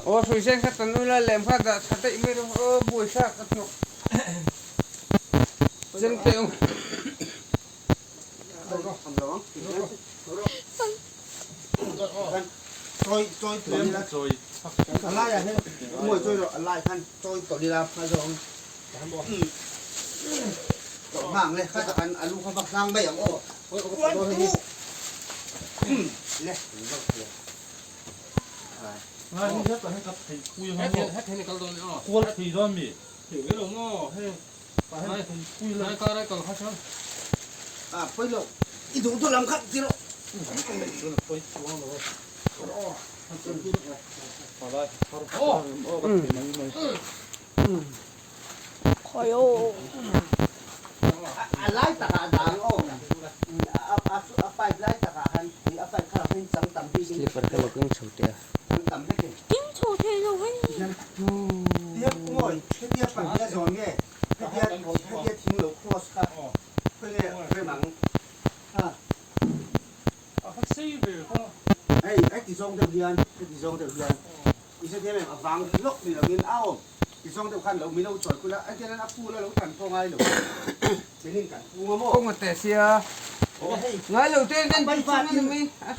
Aw hrui sen kha tan ula lem kha dah tha daih mai rawh aw buaisa ka hnawk chen te awm. Chawi chawi tawlh ila chawi a laiah hian mawi chawi rawh a lai khan chawi tawlh ila phal zawk ang tawlh nghak le kha tak an a lu kha vak hlang mai ang aw le a pawi lo i duh duh lam kha ti rawh. A lai takah a dang aw a pipe lai takah khan a pipe kha lo chang tam bik in Slipper kha lo keng chho teh a. Chang tam vek in. Keng chho thei lo hei. Tiang ngawi hetia pahnih a zawn nge hetia hetia thing lo cross kha khawi nge rem ang ha. Hei heti zawng deuh hian heti zawng deuh hian i hre thiam em a vang lawk ni lovin a awm ti zawng deuh khan lo min lo chawi kul a entir nan a phul a lo than pawh ngai lo kenin kan pung a maw. Kawng a teh sia ngai lo te hian kan chung a ni mai a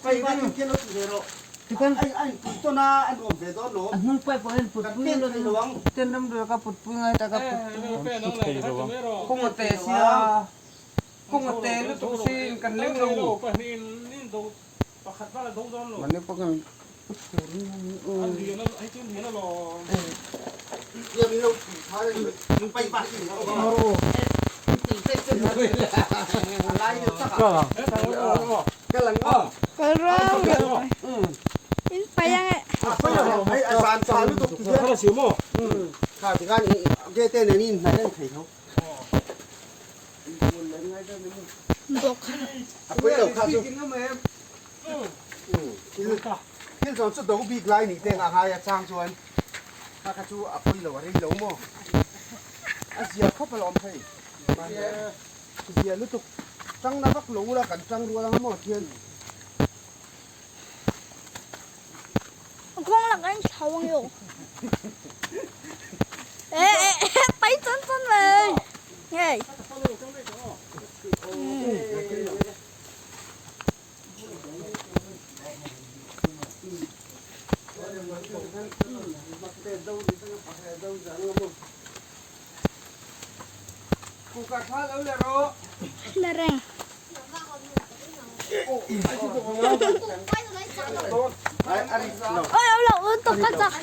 pai va tin khian lo ti ve rawh tikhan ai a in pui tawn a a nuam ve dawn lawm a hnung pipe pawh hian put kan pui pen lo thei lo ang ten ram dur ka put pui ngai ta ka put pui kawng a teh sia. Kawng a te lutuk siin kan leng lo. Mahni pawh kan Kal rau rau mai. In pai ang e. Bawk. Thil zawn chu do bik lai nih te nga ngai a chang chuan kha kha chu a pawi lo a rei lo maw a zia khawp alawm hei zia lutuk tang na vak lo ula kan tang rual anga maw thian Kawng lak an thlau ang yo. Ê ê ê bay chân chân về. Nghe. La reng. Ôi ông lộc ôn tục con chọc.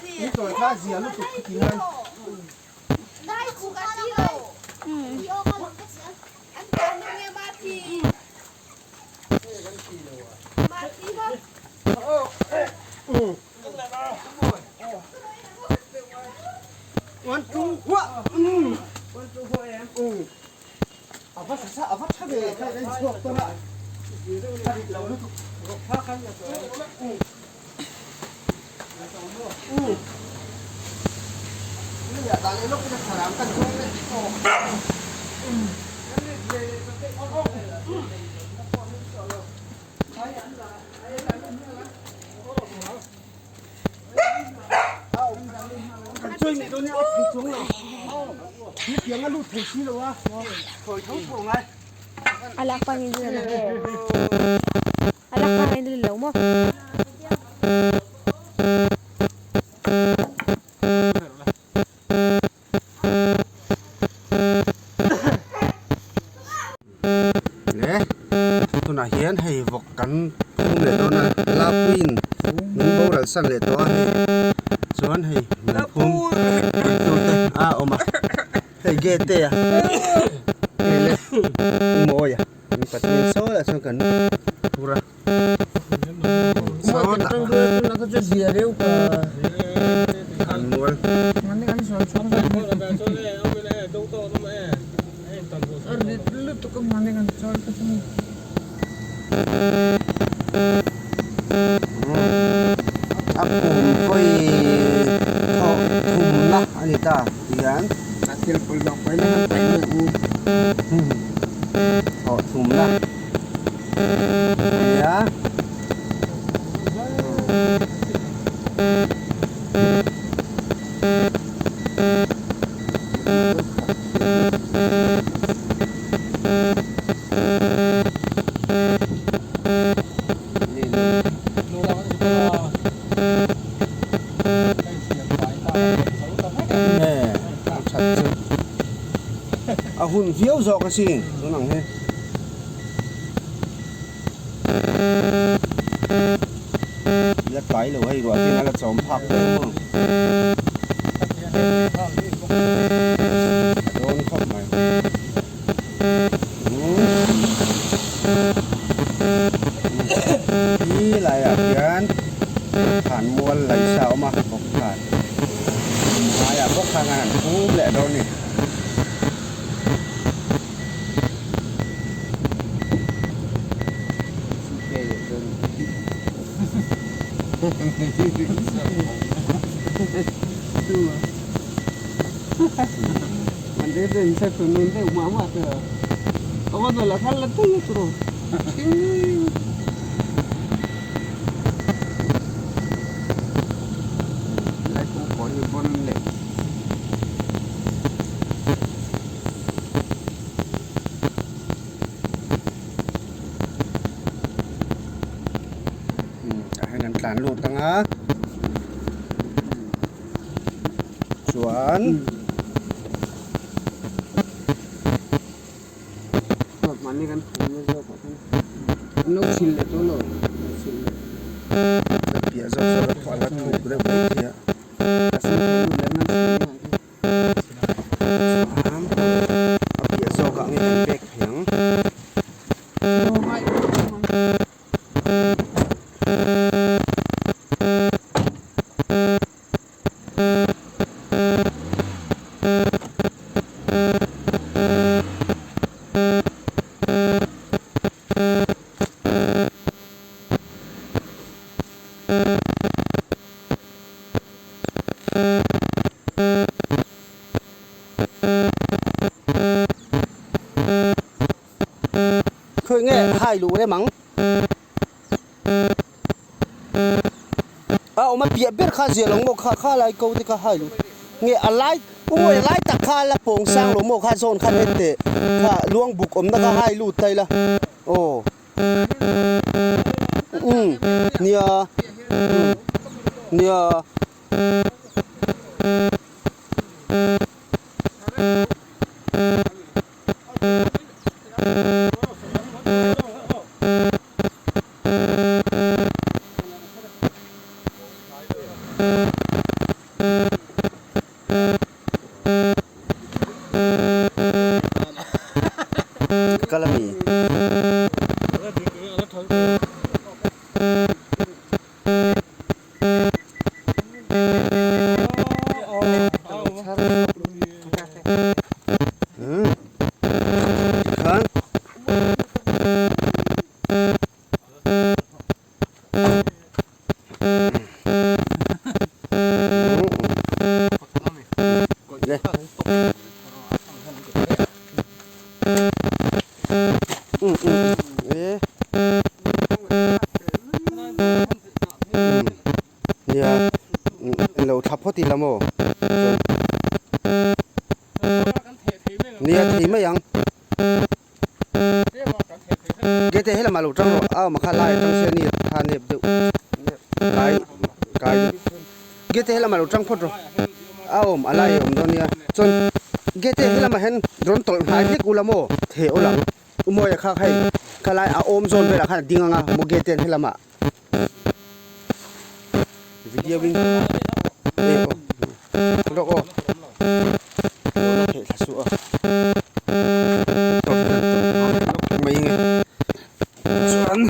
One two one. A va tha a va tha ve kha kan chhuak tawn a a rit lo lutuk Leiah dah leh lawk ila thlarau kan zawng leh Kan chawi mai dawn nia a thei chuang lo ni piang a lut thei si lo a thawi tho tho ngai. A lak pangin lo a lak pangin lo maw. Le tunah hian hei vawk kan phum leh dawn a lapuiin min boral san leh tawh a hei chuan hei min phum tur te a awm a hei gate te a hei le mawi a mi pathian sawi ah chuan kan phur a saw tah an mual. A kum pawi thawh thumna a ni ta tihian thawh thumna a nia. Nge a that chu a hun viau zawk asin tun ang hi. La tlai lo hei ruah tin a la chawm phak daih maw. A dawn khawp mai. Hi laiah hian thlan mual laisa a awm a bawk thlan laiah bawk khan a han phum leh dawn a ni. Tah hian an tlan lut ang a chuan piah zawk zawk a la thuk deuh mai thei a. A piah zawkah nge kan pek thei ang. Khawi nge hai luh rem ang? A awm a piah ber kha zia lo maw kha kha lai ko te kha hai luh nge a lai ungawi a lai tak kha la pawng sang lo maw kha zawn khan en teh kha luang buk awmna kha hai lut ta ila aw umm nia umm nia. Kal ami. Nia lo thla phawt ila maw chuan nia thei mai ang gate helamah lo tang rawh a awm kha lai atang se nia tha nep deuh kai kai deuh gate helamah lo tang phawt rawh a awm a lai a awm dawn nia chuan gate helamah hian rawn tawlh hnai hlek ula maw theh awl ang Umawi a khak hei khalai a awm zawn velah khan a ding ang a maw gate hian helamah video in e aw rawk aw lo la theih thla suh aw mai nge chuan.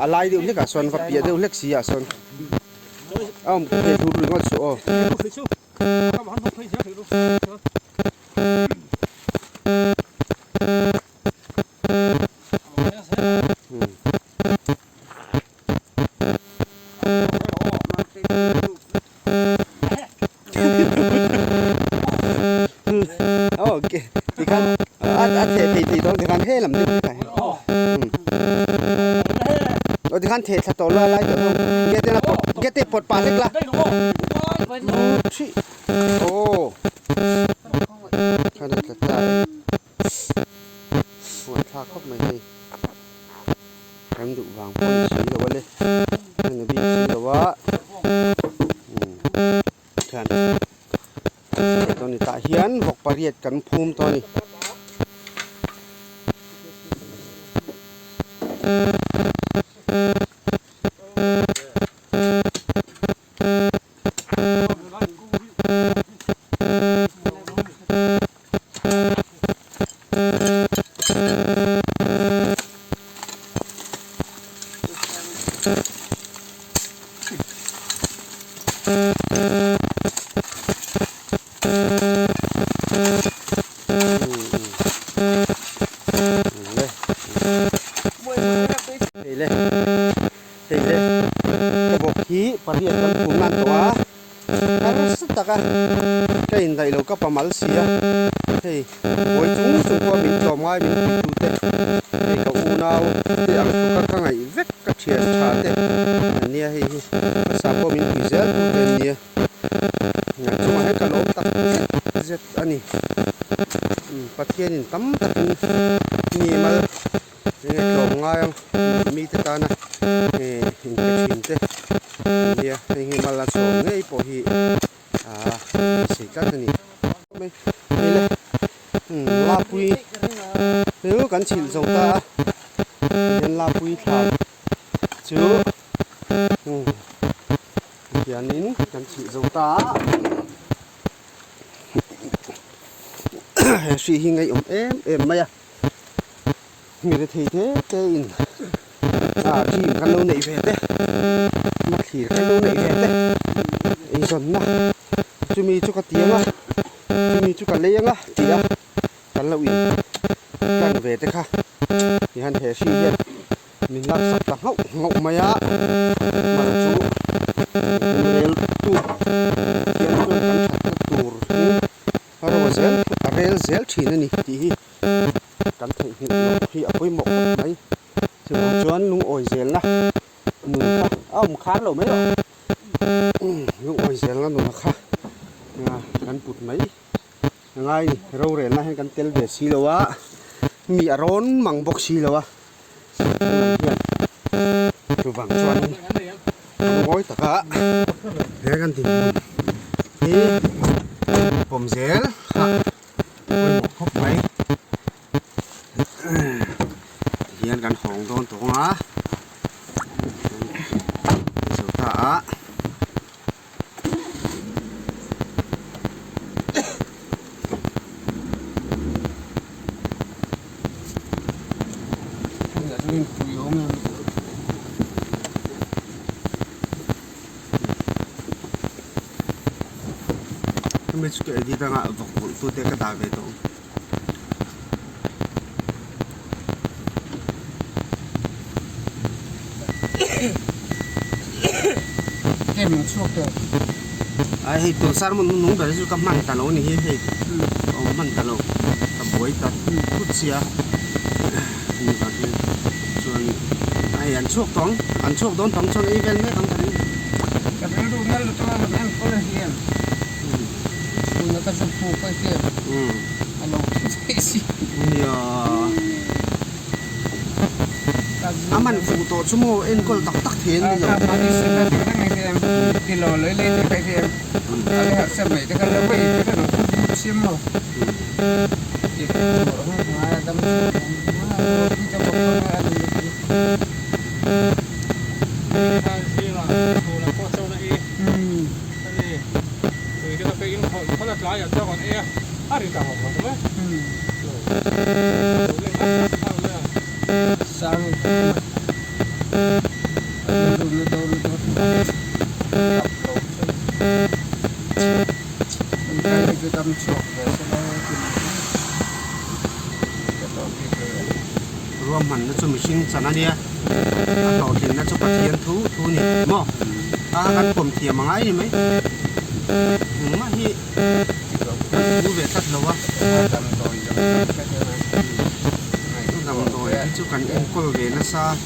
A lai deuh hlek ah sawn va piah deuh hlek si ah sawn a awm phei thur ringawt suh aw. Aw tikhan a theh thei thei dawn tikhan he lam deuh hlek ah. Aw tikhan theh thla tawh la lai tawh thung gate a pawt gate pawt pah hlek la Three aw khan a tla ta e huan thlak khawp mai hei kan duh vang pawh ni si lo a le a ni bik si lo a khian tawh ni tah hian vawk pariat kan phum tawh a ni. Hei le hei le ka bawk hi pariat kan phum nan tawh a harsa taka ka indaih lo ka pamal si a hei buai chung chung pawh min tlawm ngai min puitu te hei ka unau te ang thuka ka ngaih vek ka thian tha te an nia hei hi hmasa pawh min pui zel tu te an nia an chungah hian ka lawm tak zet zet a ni Pathianin tam takin mi mal Enge tlawm ngai ang mite tana inpe thin te an nia hei hi mal a chhawm ngei pawh hi aa beisei tlat a ni. Hei le Lapui chu kan chhilh zo ta a tihian Lapui thlan chu tihianin kan chhilh zo ta a he hri hi ngaihawm em em mai a. Mi rethei te te in ah dream kan lo neih ve te hmathlir kan lo neih ve te eizawnna chumi chu ka ti ang a chumi chu ka lei ang a tih a kan lo in plan ve te kha tihian he hri hian min laksak ta nghauh nghauh mai a mar chu rel tu hian chuan kan thatna tur in a ro zel a rel zel thin a ni tih hi. Kan theihnghilh loh hi a pawimawh khawp mai. Chuvang chuan lungawi zelna nun kha a awm khar lo mai rawh. Lungawi zelna nun kha kan put mai a ngai ni. Rorelna hian kan tel ve si lo a, mi a rawn mang bawk si lo a. Tunah hian chuvang chuanin lungawi taka he kan dinhmun hi pawm zel kha. Pawimawh khawp mai tihian kan hawng dawn tawh ang a zo ta a. Hemi chu ka edit anga vawk vulh tu te ka dah ve tawh ang. Ai hei tun sermon nung ber chu ka hman ta lo ni hi hei ka awm hman ta lo ka buai ta thut sia hemi vang hian chuan hei an chhuak tawh ang an chhuak dawn tawh ang chuan ei vel mek ang ka ring. Ka rilru nal lutuk a rawn enkawl hian chhuna ka zu puk a hian a lo thi theih si. Nia a man fuh tawh chu maw enkawl tak tak thei an ni lo. Ruahmanna chu mihring chan a nia, a hlawhtlinna chu Pathian thu thu a ni maw? A kan pawm thiam a ngai ni mai. Engmah hi kan thu ve tlat lo a. Damdawi. chu kan enkawl ve nasa.